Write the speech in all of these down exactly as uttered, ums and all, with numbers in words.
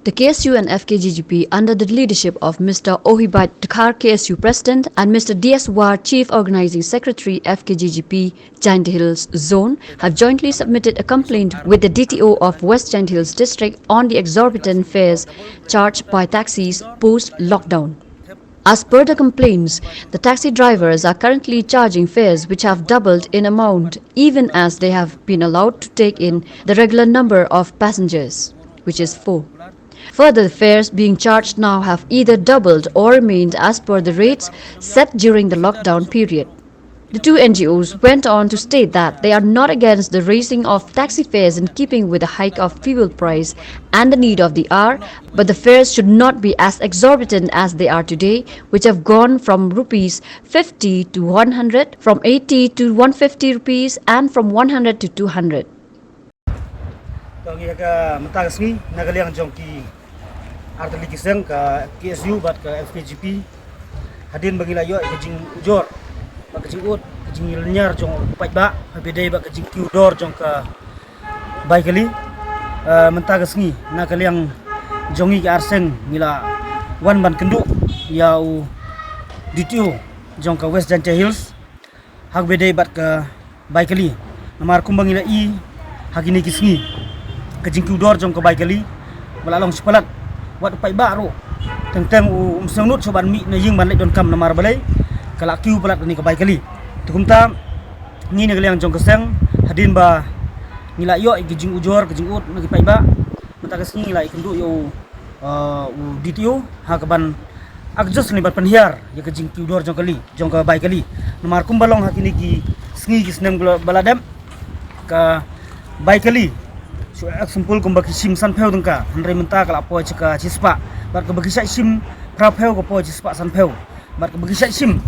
The K S U and F K J G P, under the leadership of Mister Ohibad Dkhar, K S U President, and Mister D S War, Chief Organizing Secretary, F K J G P Jaintia Hills Zone, have jointly submitted a complaint with the D T O of West Jaintia Hills District on the exorbitant fares charged by taxis post lockdown. As per the complaints, the taxi drivers are currently charging fares which have doubled in amount, even as they have been allowed to take in the regular number of passengers, which is four. Further, the fares being charged now have either doubled or remained as per the rates set during the lockdown period. The two N G Os went on to state that they are not against the raising of taxi fares in keeping with the hike of fuel price and the need of the hour, but the fares should not be as exorbitant as they are today, which have gone from rupees fifty to one hundred, from eighty to one fifty rupees, and from one hundred to two hundred. Ka ngi ka mynta ka sngi na ka liang jong ki artylli ki seng, ka K S U bad ka F K J P, hadien ba ngi la ïoh ka jingujor bad ka jingud, ka jinglynñiar jong u paidbah, ha ba dei bad ka jingkiew dor jong ka bai kali. Eh, mynta ka sngi na ka liang jong ngi ki ar seng ngi la wan ban kynduh ïa u D T O jong ka West Jaintia Hills ha kaba dei bad ka bai kali. Namar kumba ngi la i ha kine ki sngi, ka jingkiew dor jong ka bai kali ba la long shi palat, wat u paidbah ruh teng teng um sngewnud shuh ban mih na ïing ban leit donkam namar balei ka la kiew palat kane ka bai kali. Te kumta ngi na ka liang jong ka seng, hadien ba ngi la ïoh ïa ka jingujor ka jingud na ki paidbah, mynta ka sngi ngi la ïakynduh ïa u, uh, u D T O ha kaban adjust ne ban pynhiar ïa ka jingkiew dor jong kali, jong ka bai kali. Namar kumba long ha kine ki sngi ki snem ba la dep, ka bai kali, shu example kumba ki shim sanphew tyngka, hynrei mynta ka la poi sha ka shispah. Bad kaba ki shait shim phraphew ka poi shispah sanphew, bad kaba ki shait shim,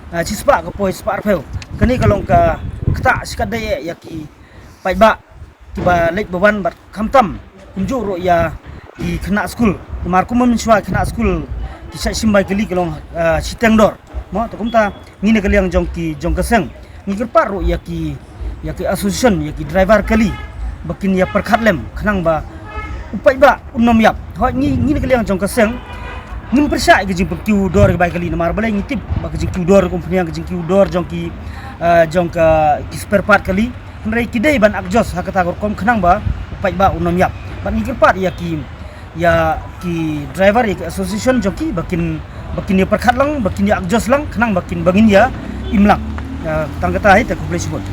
uh, shispah ka poi shispah arphew. Kane ka long ka ktah shikatdei ïa ki paidbah kiba leit ba wan bad khamtam kumjuh ruh ïa ki khynnah skul. Namar kumba mynshuwa ki khynnah skul ki shait shim bai kali ki long, ah, shiteng dor. Mo, te kumta ngi na ka liang jong ki, jong ka seng, ngi kyrpad ruh ïa ki, ïa ki association, ïa ki driver kali ba kin ïa pyrkhat lem khnang ba u paidbah un ym ïap. Hooid, ngi, ngi na ka liang jong ka seng ngim pyrshah ïa ka jingpynkiew dor ïa ki bai kali namar balei ngi tip ba ka jingkiew dor kum pynïang ka jingkiew dor jong ki, ah, jong ka ki spare part kali. Hynrei ki dei ban adjust ha kata ka rukom khnang ba u paidbah un ym ïap. Bad ngi kyrpad ïa ki, ïa ki driver, ïa ki association jong ki ba kin, ba kin ïa pyrkhat lang, ba kin ïa adjust lang khnang ba kin, ba ngin ïa im lang. Ah, tang kata hi te, khublei shibun.